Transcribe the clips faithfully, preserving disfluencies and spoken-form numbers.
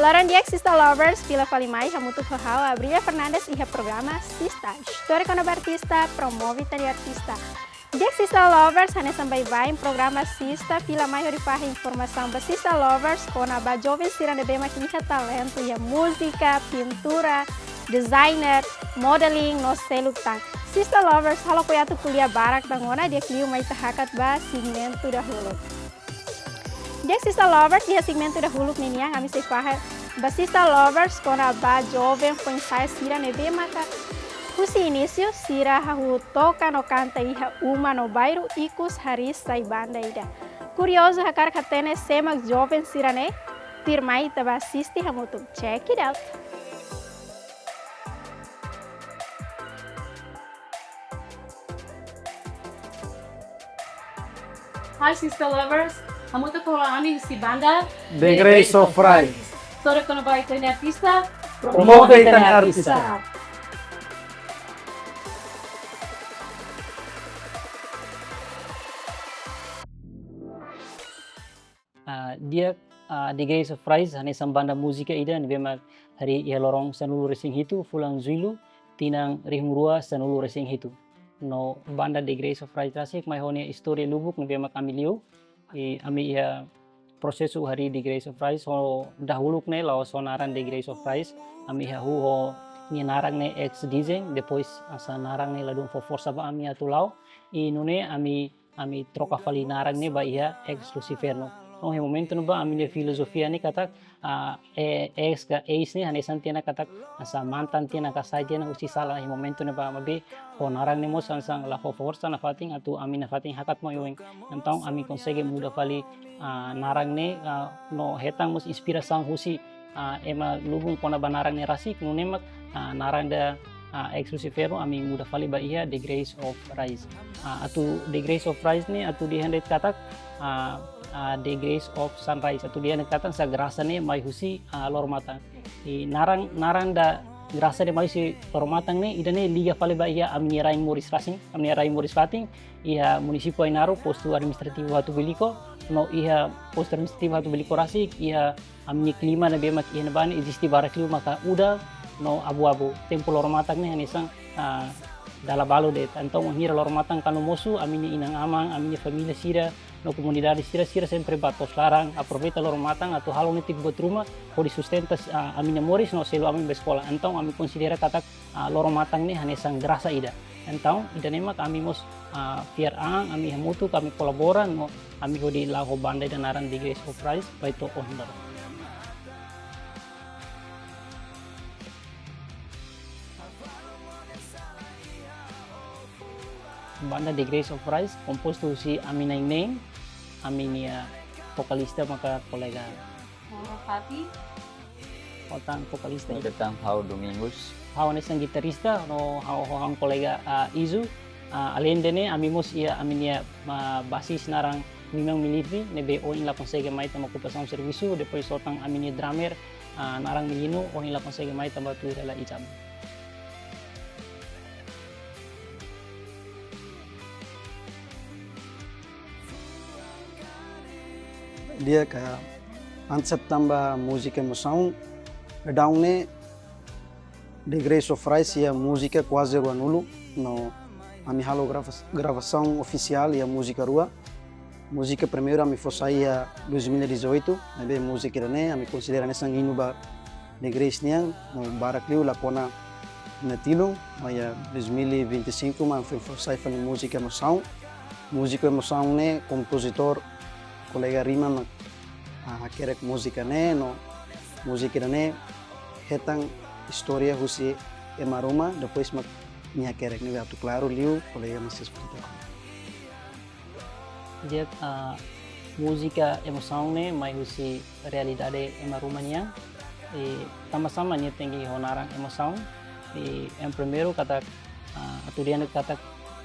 Loron di'ak Sista Lovers, fila fali mai hamutuk ho ha'u Abrilia Fernandes iha programa Sista. Istória kona-ba artista, promove ita-nia artista. Di'ak Sista Lovers, hanesan baibain programa Sista, fila mai hodi fahe informasaun ba Sista Lovers kona-ba joven sira ne'ebé mak iha talentu iha múzika, pintura, designer, modeling, no seluk tan. Sista Lovers, halo ko'alia atu ko'alia barak tan ona, di'ak liu mai ita hakat ba segmentu dahuluk. Di'ak Sista Lovers, iha segmentu dahuluk ninian, ami sei fahe ba Sista Lovers kona-ba joven foin-sa'e sira ne'ebé maka husi inísiu sira hahú toka no kanta iha uma no bairru ikus harii sai banda ida. Kuriozu hakarak hatene sé mak joven sira-ne'e? Tuirmai ita bá asiste hamutuk. Check it out. Hi Sista Lovers, hamutuk ho ha'u-nia banda The Grace of Rise. Istória kona-ba ita-nia artista, promove ita-nia artista. Ah, di'ak, ah, The Grace of Rise hanesan banda múzika ida ne'ebé mak harii iha loron sanulu-resin-hitu fulan Jullu tinan rihun rua sanulu-resin-hitu. No banda The Grace of Rise rasik mai ho nia istória lubuk ne'ebé mak ami liu. I ami iha prosesu harii The Grace of Rise ho dahuluk ne'e la'ós ho naran The Grace of Rise. Ami hahú ho nia naran ne'e Ex Design, depois hanesan naran ne'e ladún fó forsa ba ami atu la'o. I nune'e ami ami troka fali naran ne'e ba iha Ex Luciferno. No iha momentu ne'ebá ami-nia filozofia ne'e katak, ah, e-, ex ka eis ne'e hanesan tiha ona katak hanesan mantan tiha ona ka sai tiha ona husi sala, iha momentu ne'ebá maibé ho naran ne'e mós hanesan la fó forsa nafatin atu ami nafatin hakat mai oin. Entaun ami konsege muda fali, ah, naran ne'e, ah, no hetan mós inspirasaun husi ah, ema lubun kona-ba naran ne'e rasik, nune'e mak, ah, naran ida, ah, Ex Luciferno ami muda fali ba iha The Grace of Rise. Ah, atu The Grace of Rise ne'e, atu dehan de'it katak, ah, ah, The Grace of Sunrise, atu dehan de'it katak hanesan grasa ne'e mai husi, ah, loro-matan. I naran, naran ida grasa ne'e mai husi loro-matan ne'e, ida-ne'e liga fali ba iha ami-nia rain moris rasik, ami-nia rain moris fatin, iha munisípiu Ainaro, postu administrativu Hatubuilico, no iha postu administrativu Hatubuilico rasik, iha ami-nia klima ne'ebé mak iha ne'ebá ne'e eziste barak liu maka udan no abu-abu. Tempu loro-matan ne'e hanesan, ah, dala balu de'it. Entaun wainhira loro-matan kanu mosu, ami-nia inan-aman, ami-nia família sira, no komunidade sira, sira sempre bá to'os laran, aproveita loro-matan atu halo netik buat ruma, hodi sustenta, ah, ami-nia moris no selu ami bá eskola. Entaun ami konsidera katak, ah, loro-matan ne'e hanesan grasa ida. Entaun, ida-ne'e mak ami mós, ah, fiar an, ami hamutuk, ami kolabora, no ami hodi la'o ho banda ida naran The Grace of Rise, ba to'o ohin loron. Banda The Grace of Rise, kompostu husi ami na'in-neen, ami-nia vokalista maka kolega Hora Fati. Ha'u tan vokalista. Ha'u tan ha'u Domingos. Ha'u hanesan gitarista, no ha'u, ha'u ho ha'u-nia kolega, ah, Izu. Ah, alende ne'e, ami mós iha ami-nia, ah, basis naran Mimang Militri, ne'ebé ohin la konsege mai tanba okupasaun servisu, depois ho tan ami-nia drummer, ah, naran Milino, ohin la konsege mai tanba tuir hela ijam. Di'ak, antes atu tama ba múzika Emosaun, daudaun ne'e The Grace of Rise iha múzika kuaze ruanulu, no ami halo grava-, gravasaun ofisiál iha múzika rua. Múzika primeiru ami fó sai iha dois mil e dezoito, ne'ebé múzika ida-ne'e ami konsidera hanesan hinu ba The Grace nian, no barak liu la kona natilun, maibé iha dois mil e vinte e cinco mak foin fó sai fali múzika Emosaun. Múzika Emosaun ne'e kompozitór kolega Rima mak, ah, hakerek múzika ne'e, no múzika ida-ne'e hetan istória husi ema ruma, depois mak nia hakerek ne'e atu klaru liu, kolega mós eskuta. Di'ak, ah, múzika Emosaun ne'e mai husi realidade ema ruma nian. I tanba sá mak nia tenke ho naran Emosaun. I yang primeiru katak, ah, atu dehan de'it katak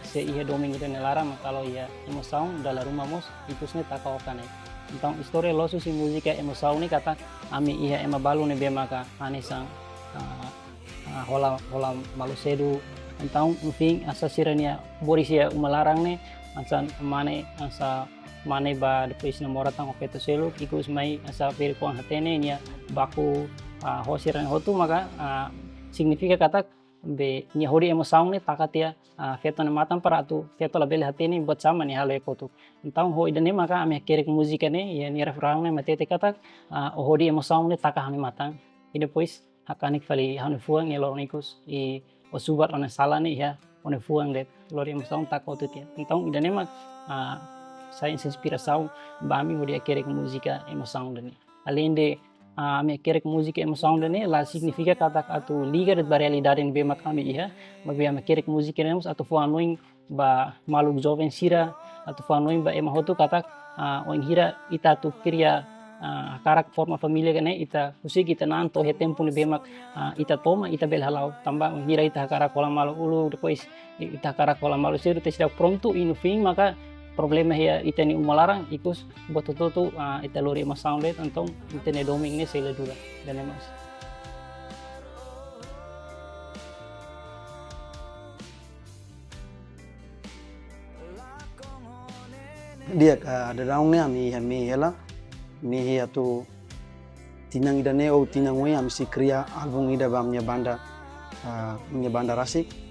se iha domin ida-ne'e laran, mak kalau iha emosaun dala ruma mós ikus ne'e taka ho kanek. Entaun istória loos husi múzika Emosaun ne'e katak ami iha ema balu ne'ebé maka hanesan, ah, ah, hola, hola malu sedu. Entaun, no fim, hanesan sira-nia moris iha uma laran ne'e hanesan mane, hanesan mane ba depois namora tan ho feto seluk, ikus mai asa ferik-oan hatene nia baku, ah, ho sira-ne'e hotu maka, ah, signifika katak be nia hodi emosaun ne'e taka tiha, ah, feto nia matan para atu feto labele hatene buat saida mak nia halo iha kotuk. Entaun ho ida-ne'e maka ami hakerek múzika ne'e, iha nia refraun ne'e hatete katak, ah, ó hodi emosaun ne'e taka ha'u-nia matan. I depois hakanek fali ha'u-nia fuan iha loron ikus, i ó subar ó-nia sala ne'e iha ó-nia fuan de'it, lori emosaun taka hotu tiha. Entaun ida-ne'e mak, ah, sai inspirasaun ba ami hodi hakerek múzika emosaun ida-ne'e. Aleinde, ah, ami hakerek múzika emosaun ida-ne'e la signifika katak atu liga de'it ba realidade ne'ebé mak ami iha, maibé ami hakerek múzika ne'e mós atu fó hanoin ba maluk joven sira, atu fó hanoin ba ema hotu katak, ah, wainhira ita atu kria, ah, hakarak forma família ka ne'e, ita husik ita-nia an to'o iha tempu ne'ebé mak, ah, ita toman ita bele hala'o. Tanba wainhira ita hakarak hola malu uluk, depois i-, ita hakarak hola malu seluk, ita seidauk prontu, i no fim maka problema iha ita-nia uma laran, ikus buat hotu-hotu, ah, ita lori emosaun de'it, entaun ita-nia domin ne'e sei la dura. Ida-ne'e mós. Di'ak, ah, daudaun ne'e ami, ami hela, ami atu tinan ida-ne'e ou tinan oin ami sei kria álbum ida ba ami-nia banda, ah, ami-nia banda rasik.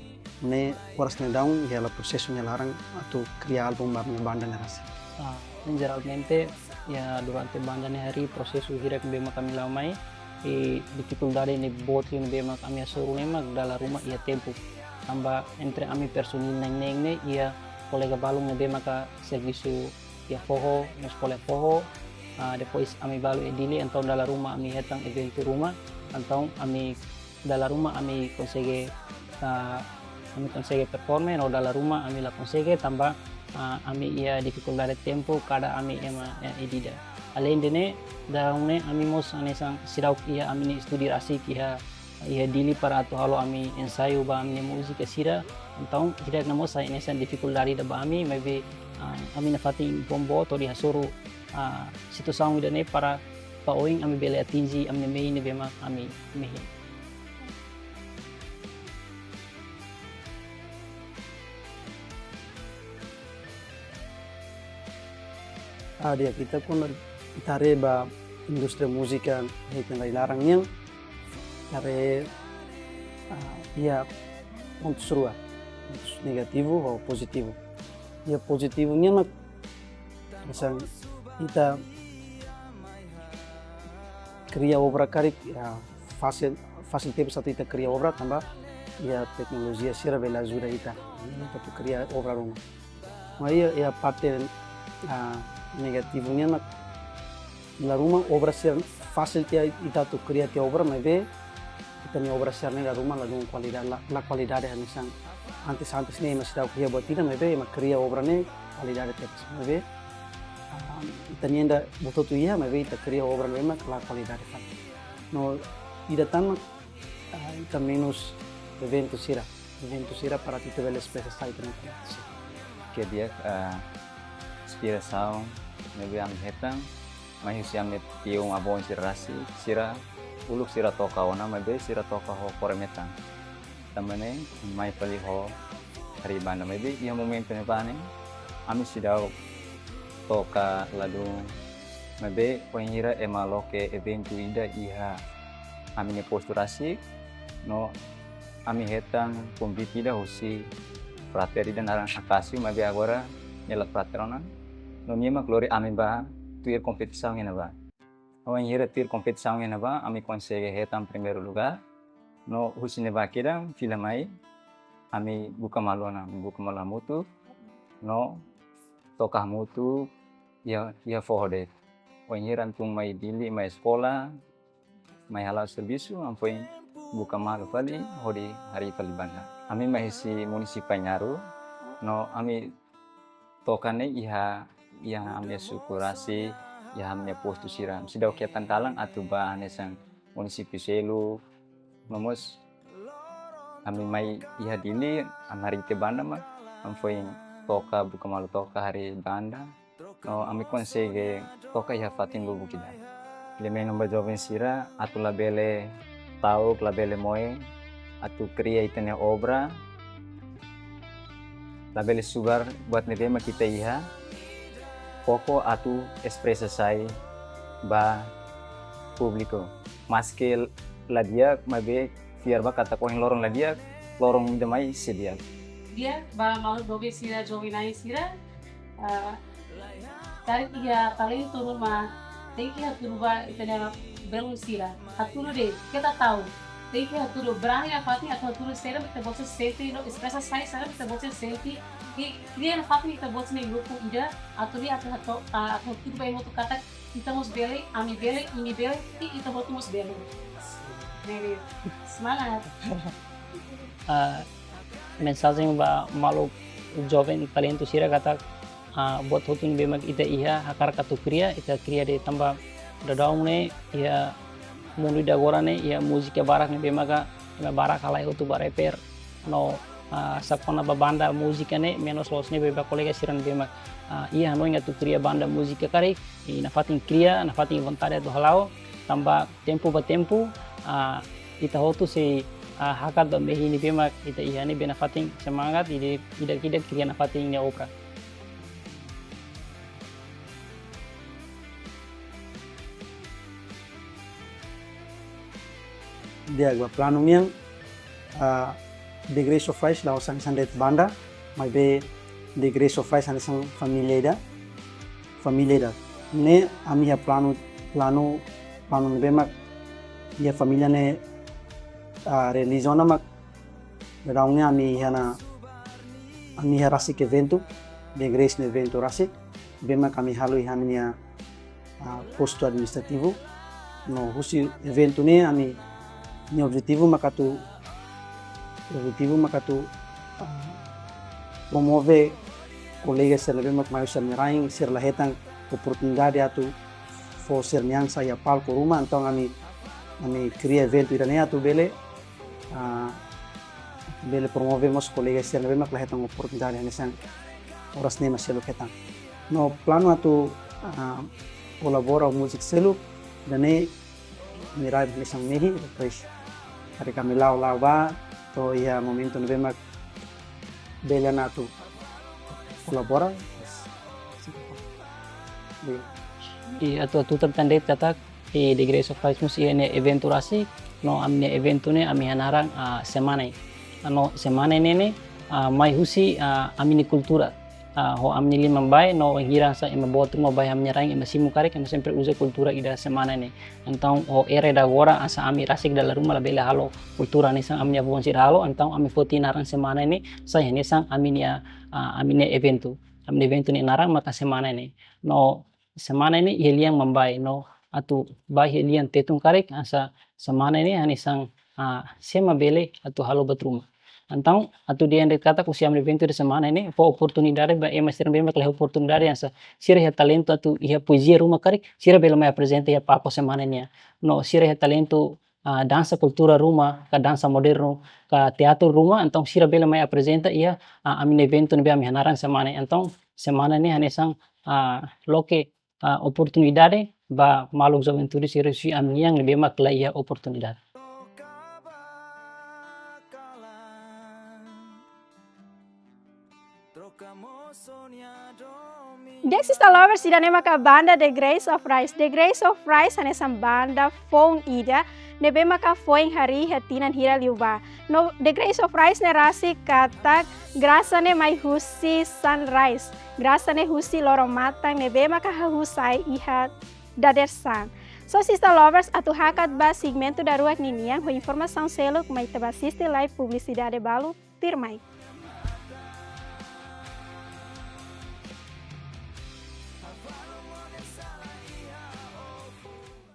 Ne'e oras ne'e daudaun iha hela prosesu nia laran atu kria álbum ba ami-nia banda ne'e rasik. Ah, ne'e jeralmente, iha durante banda ne'e harii prosesu hirak ne'ebé mak ami la'o mai, i difikuldade ne'e boot liu ne'ebé mak ami hasoru ne'e mak dala ruma iha tempu. Tanba entre ami personil na'in-neen ne'e iha kolega balun ne'ebé maka servisu iha foho, no eskola foho, ah, depois ami balu iha Dili, entaun dala ruma ami hetan eventu ruma, entaun ami dala ruma ami konsege, ah, ami konsege performe, no dala ruma ami la konsege tanba, ah, ami iha difikuldade tempu kada ami ema, eh, ida-idak. Aleinde ne'e, daudaun ne'e ami mós hanesan seidauk iha ami-nia estúdiu rasik iha, iha Dili para atu halo ami ensaiu ba ami-nia múzika sira. Entaun hirak ne'e mós sai hanesan difikuldade ida ba ami, maibé, ah, ami nafatin foin boot hodi hasoru, ah, situasaun ida-ne'e para ba oin ami bele atinje ami-nia mehi ne'ebé mak ami mehi. Ah, di'ak, ita kuandu ita haree ba indústria múzika iha tempu rai laran nian, ita haree, ah, iha pontus rua, pontus negativu ho pozitivu. Iha pozitivu nian mak, hanesan ita kria obra karik, ya, fasil, fasil tebes atu ita kria obra tanba iha teknolojia sira bele ajuda ita, ita atu kria obra ruma. Maibé iha, iha parte, ah, negativu nian mak, dala ruma obra sira fasil tiha ita atu kria tiha obra, maibé ita-nia obra sira-ne'e dala ruma ladún kualidade, la, la kualidade hanesan antes, antes ne'e ema seidauk iha buat ida, maibé ema kria obra ne'e kualidade tebes. Maibé, ah, ita-nia ida buat hotu iha, maibé ita kria obra ne'e mak la kualidade fali. No ida tan mak, ah, ita menus eventu sira, eventu sira para ita bele espresa sai ita-nia talenta sira. Oke, di'ak, ah, inspirasaun ne'ebé ami hetan mai husi ami-nia tiu avó sira rasik, sira uluk sira toka ona, maibé sira toka ho kore metan. Tanba ne'e mai fali ho harii banda, maibé iha momentu ne'ebá ne'e ami seidauk toka ladún, maibé wainhira ema loke eventu ida iha ami-nia postu rasik, no ami hetan konvite ida husi frater ida naran Akasio, maibé agora nia la frater ona. No nia mak lori ami ba tuir kompetisaun iha ne'ebá. Wainhira tuir kompetisaun iha ne'ebá, ami konsege hetan primeiru lugár. No husi ne'ebá kedan fila mai, ami buka malu ona, ami buka malu hamutuk, no toka hamutuk iha, iha foho de'it. Wainhira ami tun mai Dili, mai eskola, mai hala'o servisu, ami foin buka malu fali, hodi harii fali banda. Ami mai husi munisípiu Ainaro, no ami toka ne'e iha, iha ami-nia suku rasik, iha ami-nia postu sira. Seidauk hetan dalan atu ba hanesan munisípiu seluk, no mós ami mai iha Dili, ami harii tiha banda mak, ami foin toka, buka malu toka harii banda. No ami konsege toka iha fatin lubuk ida. Lemeno ba joven sira atu labele ta'uk, labele moe, atu kria ita-nia obra, labele subar buat ne'ebé mak ita iha. koko atu espresa sai ba públiku. Maske la di'ak, maibé fiar ba katak ohin loron la di'ak, loron ida mai sei di'ak. Di'ak ba maluk doben sira, joven na'in sira, ah, karik iha talentu ruma, tenke hatudu ba ita-nia belun sira. Hatudu de'it, keta ta'uk. Tenke hatudu, berani nafatin atu hatudu saida mak ita-boot sente, no espresa sai saida mak ita-boot sente. I kria nafatin ita-boot nia grupu ida, atu liu atu hatu-, ah, atu hatudu ba ema hotu katak ita mós bele, ami bele, imi bele, i ita hotu mós bele. Jadi, semangat. Ah, mensajen ba maluk joven talentu sira katak, ah, buat hotu ne'ebé mak ita iha hakarak atu kria, ita kria de'it tanba daudaun ne'e iha mundu ida agora ne'e iha múzika barak ne'ebé maka ema barak halai hotu ba rapper no, ah, sá kona-ba banda múzika ne'e menus loos ne'ebé ba kolega sira ne'ebé mak, ah, iha hanoin atu kria banda múzika karik, i nafatin kria, nafatin vontade atu hala'o, tanba tempu ba tempu, ah, ita hotu sei, ah, hakat ba mehi ne'ebé mak ita iha ne'ebé nafatin semangat, i depois ida-idak kria nafatin nia obra. Di'ak ba planu nian, ah, The Grace of Rice la'ós hanesan de'it banda, maibé The Grace of Rice hanesan família ida, família ida. Ne'e ami iha planu, planu, planu ne'ebé mak iha família ne'e, ah, relijiaun mak daudaun ne'e ami iha ona, ami iha rasik eventu, The Grace nia eventu rasik, ne'ebé mak ami halo iha ami-nia, ah, postu administrativu. No husi eventu ne'e ami-nia objetivu mak atu, objetivu mak atu, ah, promove kolega sira ne'ebé mak mai husi ami-nia rain, sira la hetan oportunidade atu fó sira-nia an sai iha palku ruma, entaun ami, ami kria eventu ida-ne'e atu bele, ah, bele promove mós kolega sira ne'ebé mak la hetan oportunidade hanesan oras ne'e mak seluk hetan. No planu atu, ah, kolabora ho múzika seluk, ida-ne'e ami rai hanesan mehi, depois karik ami la'o la'o ba, to'o iha momentu ne'ebé mak bele ona atu kolabora. I atu, atu hatutan de'it katak, i The Grace of Rice mós iha nia eventu rasik, no ami-nia eventu ne'e ami hanaran, ah, Semana. No Semana ne'e ne'e, ah, mai husi, ah, ami-nia kultura. Ah, ho ami-nia liman bá, no wainhira hanesan ema boot ruma bá iha ami-nia rain, ema simu karik, ema sempre uza kultura ida Semana ne'e. Entaun, ho era ida agora, hanesan ami rasik dala ruma labele halo kultura hanesan ami-nia avó sira halo, entaun ami foti naran Semana ne'e, sai hanesan ami-nia, ah, ami-nia eventu. Ami-nia eventu nia naran maka Semana ne'e. No Semana ne'e iha lian Mambae, no atu bá iha lian Tetun karik, hanesan Semana ne'e hanesan, ah, sé mak bele atu halo buat ruma. Entaun, atu dehan de'it katak husi ami-nia eventu ida Semana ne'e fó oportunidade ba ema sira ne'ebé mak la iha oportunidade, hanesan sira iha talentu atu iha poezia ruma karik, sira bele mai aprezenta iha palku Semana nian. No sira iha talentu, ah, dansa kultura ruma, ka dansa modernu, ka teatru ruma, entaun sira bele mai aprezenta iha, ah, ami-nia eventu ne'ebé ami hanaran Semana. Entaun, Semana ne'e hanesan, ah, loke, ah, oportunidade ba maluk juventude sira husi ami-nian ne'ebé mak la iha oportunidade. Di'ak, Sista Lovers, ida-ne'e maka banda The Grace of Rice. The Grace of Rice hanesan banda foun ida ne'ebé maka foin harii iha tinan hira liubá. No The Grace of Rice ne'e rasik katak grasa ne'e mai husi sunrise. Grasa ne'e husi loro-matan ne'ebé maka hahú sai iha dadeer-saan. So, Sista Lovers, atu hakat ba segmentu daruak ninian ho informasaun seluk, mai ita bá asiste live publisidade balu, tuirmai.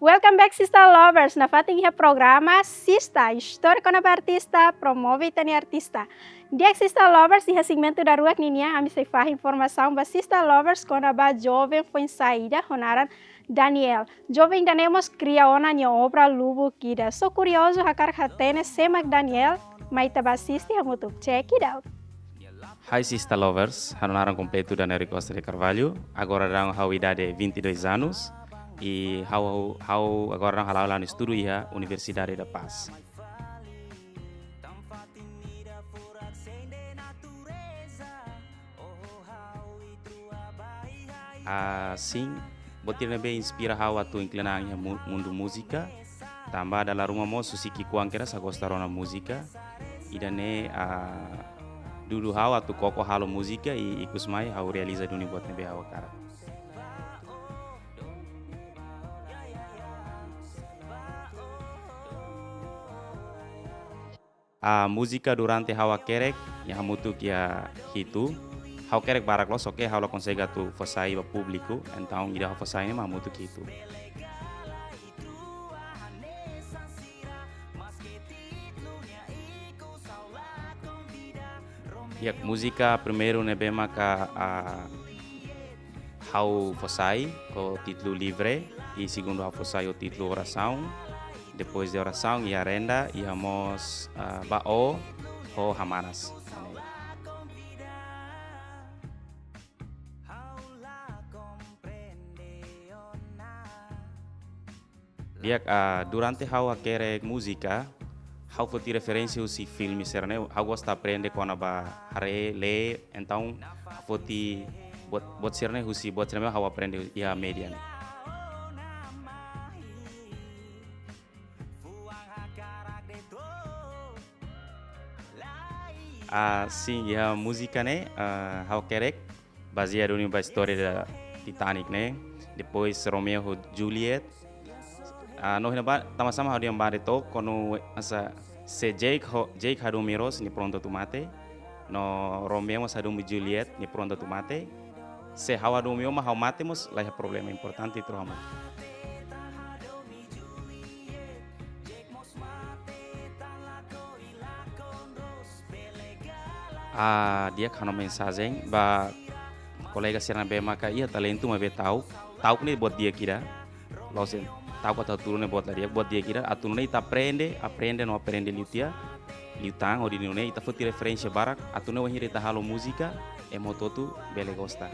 Welcome back, Sista Lovers. Nafatin iha programa Sista, istória kona-ba artista, promove ita-nia artista. Di'ak, Sista Lovers, iha segmentu daruak ninian ami sei fahe informasaun ba Sista Lovers kona-ba joven foin-sa'e ida ho naran Daniel. Joven ida-ne'e mós kria ona nia obra lubuk ida. So kuriozu hakarak hatene sé mak Daniel, mai ita bá asiste hamutuk. Check it out. Hi Sista Lovers, ha'u-nia naran kompletu Daniel Ricosta de Carvalho. Agora daudaun ha'u idade vinte e dois anos. I ha'u, ha'u, ha'u agora daudaun hala'o ha'u-nia estudu iha Universidade da Paz. Ah, sin, buat ida ne'ebé inspira ha'u atu inklina an iha mu-, mundu múzika. Tanba dala ruma mós husi ki'ikoan kedas ha'u gosta rona múzika. Ida-ne'e, ah, dudu ha'u atu koko halo múzika i ikus mai ha'u realiza duni buat ne'ebé ha'u hakarak. Ah, múzika durante ha'u hakerek, nia hamutuk iha hitu. Ha'u hakerek barak loos, oke, ha'u la konsege atu fó sai ba públiku, entaun ida ha'u fó sai ne'e mak hamutuk hitu. Di'ak, múzika primeiru ne'ebé maka, ah, ha'u fó sai ho títulu Livre, i segundu ha'u fó sai ho títulu Orasaun. Depois de Orasaun, iha Renda, iha mós, ah, Ba O, ho Hamanas. Di'ak, ah, durante ha'u hakerek múzika, ha'u foti referénsia husi filme sira-ne'e, ha'u gosta aprende kona-ba haree, lee, entaun ha'u foti buat, buat sira-ne'e husi, buat sira-ne'e ha'u aprende iha média ne'e. Ah, sin, iha múzika ne'e, ah, ha'u hakerek, bazeia duni ba istória da Titanic ne'e. Depois Romeo ho Juliet. Ah, no hina ba, tama sama ha'u dehan ba de'it, kuandu hanesan se Jake ho, Jake hadomi Rose, nia prontu atu mate. No Romeo mós hadomi Juliet, nia prontu atu mate. Se ha'u hadomi ó mak ha'u mate mós, la iha problema, importante tuir ha'u mate. Ah, di'ak, ha'u-nia mensajen ba kolega sira ne'ebé maka iha talentu maibé ta'uk, ta'uk ne'e buat di'ak ida. Loos, ta'uk atu hatudu ne'e buat la di'ak, buat di'ak ida. Atu nune'e ita aprende, aprende no aprende liu tiha, liután, hodi nune'e ita foti referénsia barak, atu nune'e wainhira ita halo múzika, ema hotu-hotu bele gosta.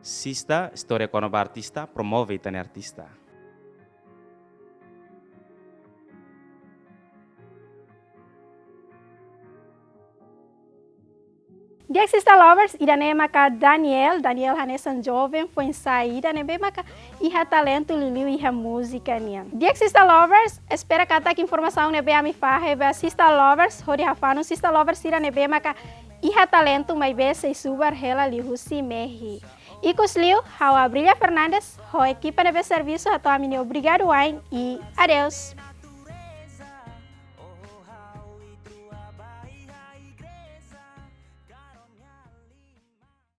Sista, istória kona-ba artista, promove ita-nia artista. Di'ak Sista Lovers, ida-ne'e maka Daniel, Daniel hanesan joven foin-sa'e ida ne'ebé maka iha talentu liuliu iha múzika nian. Di'ak Sista Lovers, espera katak informasaun ne'ebé ami fahe ba Sista Lovers, hodi hafanu Sista Lovers sira ne'ebé maka iha talentu maibé sei subar hela liuhusi mehi. Ikusliu, ha'u Abrilia Fernandes, ho ekipa ne'ebé servisu hato'o ami-nia obrigadu wa'in i adeus.